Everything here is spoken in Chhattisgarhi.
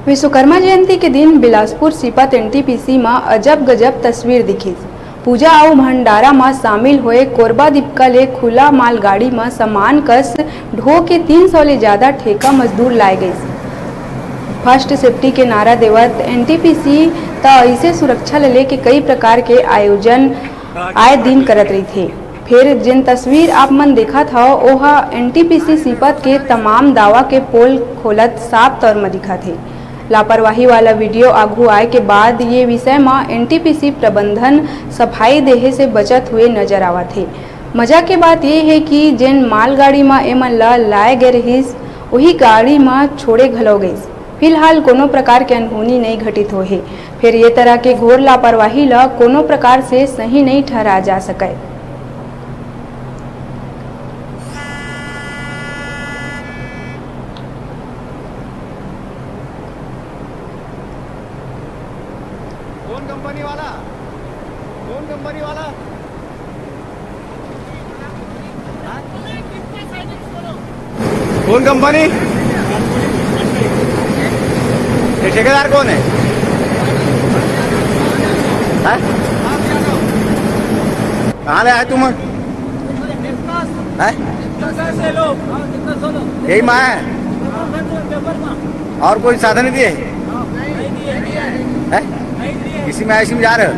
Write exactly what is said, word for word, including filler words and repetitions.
विश्वकर्मा जयंती के दिन बिलासपुर सीपत एनटीपीसी म अजब गजब तस्वीर दिखिस। पूजा अउ भंडारा म शामिल होए कोरबा दीपका ले खुला मालगाड़ी म सामान कस ढो के तीन सौ ले ज्यादा ठेका मजदूर लाए गइस। फर्स्ट सेफ्टी के नारा देवत एनटीपीसी त अइसे सुरक्षा ल लेके कई प्रकार के आयोजन आए दिन करत रहिथे। फेर जेन तस्वीर आप मन देखत हव, ओहा एनटीपीसी सीपत के तमाम दावा के पोल खोलत साफ तौर म दिखत हे। लापरवाही वाला वीडियो आघू आए के बाद ये विषय म एनटीपीसी प्रबंधन सफाई देहे से बचत हुए नजर आवत हे। मजा के बात ये हे कि जेन मालगाड़ी म एमन ल लाए गे रहिस, उही गाड़ी म छोड़े घलो गइस। फिलहाल कोनो प्रकार के अनहोनी नइ घटित होए हे। फेर ये तरह के घोर लापरवाही ल कोनो प्रकार से सही नइ ठहराए जा सकय। कौन कंपनी वाला? कौन कंपनी वाला? कौन कंपनी? ये ठेकेदार कौन है? हैं? कहाँ ले आए तुम? हैं? यही माँ है? और कोई साधन भी है? हैं? इसी में, इसी में जा रहे हो?